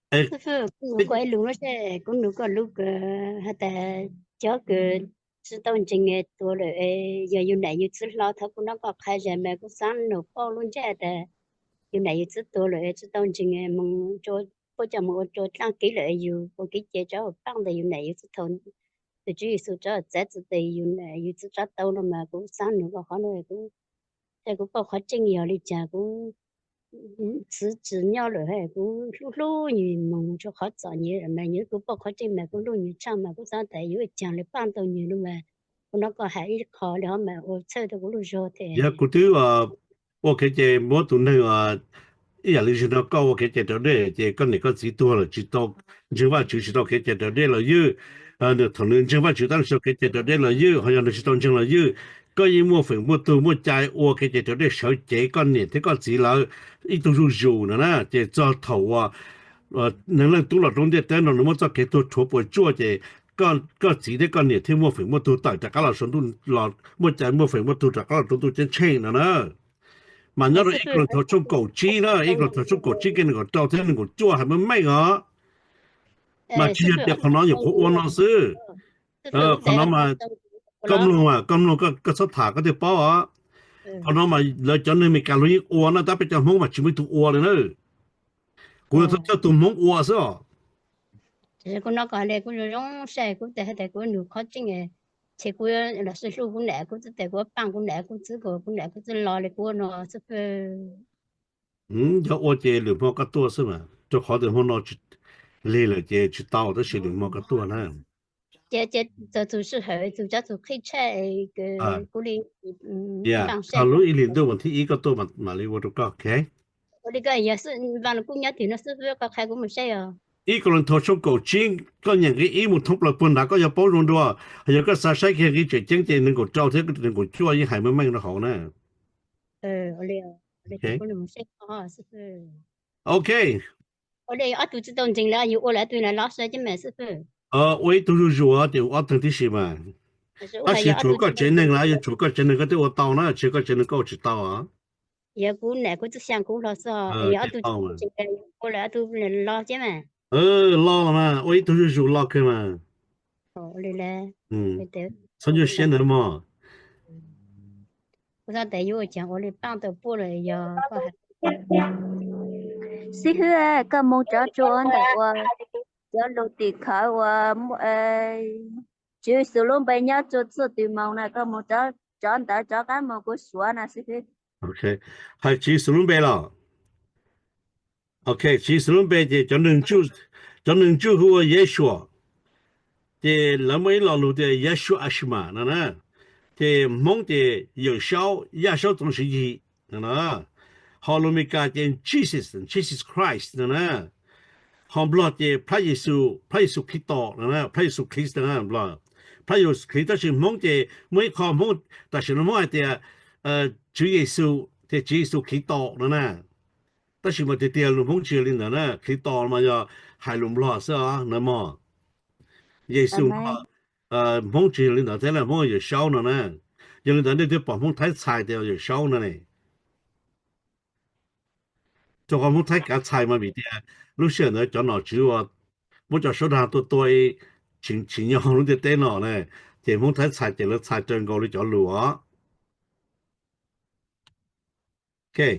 Xib fwb, kuv nug koj ib lus no seb, kuv nug koj lub kws has tas cov kws tsi tau ntseeg tuag lawm, yog yus nam yus txiv hlo, thaum kuv nov koj qha zag mas kuv xaav nug paub lub ntsej tas yus nam yus txiv tuag lawm tsi tau ntseeg moog, puab coj moog ua rua dlaab kev lawm, yus ua kev cai rov paaj ntawm yus nam yus txiv thaum tus Tswv Yexus rov txav txim tes yus nam yus txiv rov tau no mas kuv xaav nug koj qhov no, kuv, kuv paub qhov tseeb yog li cas, kuv txiv tsi nyob lawm, kuv hlub hlub nwg moog rua qhov txom nyem mas kuv paub qhov tseeb mas kuv hlub nwg tshaaj mas kuv xaav tas yuav ua caag le paaj tau nwg no mas kuv nov koj has ib qho le hov mas ua txhawb tau kuv lub zog thiab. Yog kuv twb ua kev cai muab tus neeg ib yaam li zag no, koj ua kev cai raus dlej ces koj niam koj txiv tuag lawm tsi tau ntseeg Vajtswv, tsi tau kev cai raus dlej los ywj. Nws thaum nws ntseeg Vajtswv tab nws tsi tau kev cai raus dlej los ywj, ho yog nws tsi tau ntseeg los ywj, koj yeej muaj feem muaj tug muaj cai ua kev cai raus dlej sawv cev koj niam thiab koj txiv lawv ib tug zuj zus no na. Ces txog thaum uas Neeg Leej Tub los rau ntiaj teb no nws muab txoj kev tuag rhuav puas tsuaj ces koj txiv thiab koj niam thiaj muaj feem muaj tug tawm rov qab los saum ntuj, muaj cai muaj feem muaj tug rov qab los rau ntuj ceeb tsheej no na. Mas nyob rau ib Kuras Nthaus tshooj kaum tsib na, ib Kuras Nthaus tshooj kaum tsib nqe nees nkaum rau thiab nees nkaum cuaj hais meej meej os. Mas tsis yog tias qhov no nyuam qhuav ua no xwb. Qhov no mas koj mloog, koj mloog koj txhob tham koj thiaj paub os. Qhov no mas lawv cov neeg Amelikas luag yeej ua na, tab peb cov Hmoob mas tsis muaj ib tug ua li na. Kuv yuav tau coj tus Hmoob ua xwb os. Kuv nov koj le kuv zoo zoo saib kuv tes has tas kuv nug qhov tseeb, ces kuv los sib hlub kuv nam kuv txiv tes kuv paaj kuv nam kuv txiv kuv nam kuv txiv los le kuv ua no xwb. Yog ua ces lwm hmo koj tuaj xwb mas, rau qhov tias hmo no lig lawm ces tsis tau, tab sis lwm hmo koj tuaj na. Ces txog tus sij hawm tus cov tus qhib tshaj kuv li, txog lub ib hlis ntuj vas thib ib koj tuaj mam li ua rau koj, ok. Ua li koj yog xwb, Vaj Lug Kub nyob twg no xwb koj qha kuv mus saib os. Ib Kuras Nthaus tshooj kaum tsib koj nyeem nqe ib mus thoob plaws puag nrad koj yuav paub zoo dua. Yog koj xav saib kiag nqe tseem ceeb ces nees nkaum rau thiab nees nkaum cuaj yeej hais meej meej rau hauv na. Ok. Ua li ob tug tsis tau ntseeg lawm yus ua lawm ob tug los los saib ces mas xib fwb. Ua ib tug zuj zus ces ua ob tug tib si mas. Tab sis tshuav koj tsev neeg lawm, yuav tshuav koj tsev neeg koj thiaj ua tau na, tsis yog koj tsev neeg koj ua tsis tau os. Yog kuv nam kuv txiv xyaa kuv hlo xwb, yog ob tug tsis tau ntseeg ua lawm ob tug los ces mas. Los mas, ua ib tug zuj zus los kawg mas. Txhob nyuaj siab ntawd mog. Kuv xav tias yuav ua caag ua li paab tau puab lawm yog koj has. Xib hwb, koj moog rov tsua ntawm uas cov lug tim khawv uas Tswv Yexus lub npe nyob tsua txuj twg moog na, koj moog rov ntawd rov qab moog kuv suav na xib hwb. Hais Tswv Yexus lub npe los? Ok, Tswv Yexus lub npe ces cov neeg Ntsuj hu ua Yeshua, ces lawv muaj ib lo lug tias Yahshua Ashima no na, ces Hmoob ces Yawm Saub, Yaj Saub Txoov Siv Yig no na, ho lus Amelikas ces Jesus, Jesus Christ no na, ho Nplog ces Phab Yexus, Phab Yexus Khristo no na, Phab Yexus Khrist no na, Nplog, Phab Yexus Khrist, tab sis Hmoob ces muaj ib qho Hmoob tam sim no Hmoob hais tias Tswv Yexus, ces Tswv Yexus Khristo no na. Tab sis mas tiag tiag lus Hmoob tsis yog li ntawd na, Khristo mas yog hais lus Nplog xwb os na mog. Yexus Nplog, Hmoob tsis yog li ntawd thiab na, Hmoob Yawm Saub no na. Yog li ntawd nej twb pom Hmoob Thaib txhais tias Yawm Saub no ne. Rau qhov Hmoob Thaib kav txhais mas vim tias lub sij hawm ntawd cov nom tswv uas muab cov suab dag tuaj tua tsis nyob lub ntiaj teb no na, ces Hmoob Thaib txhais ces lawv txhais raws nkaus li cov lus os. Ok,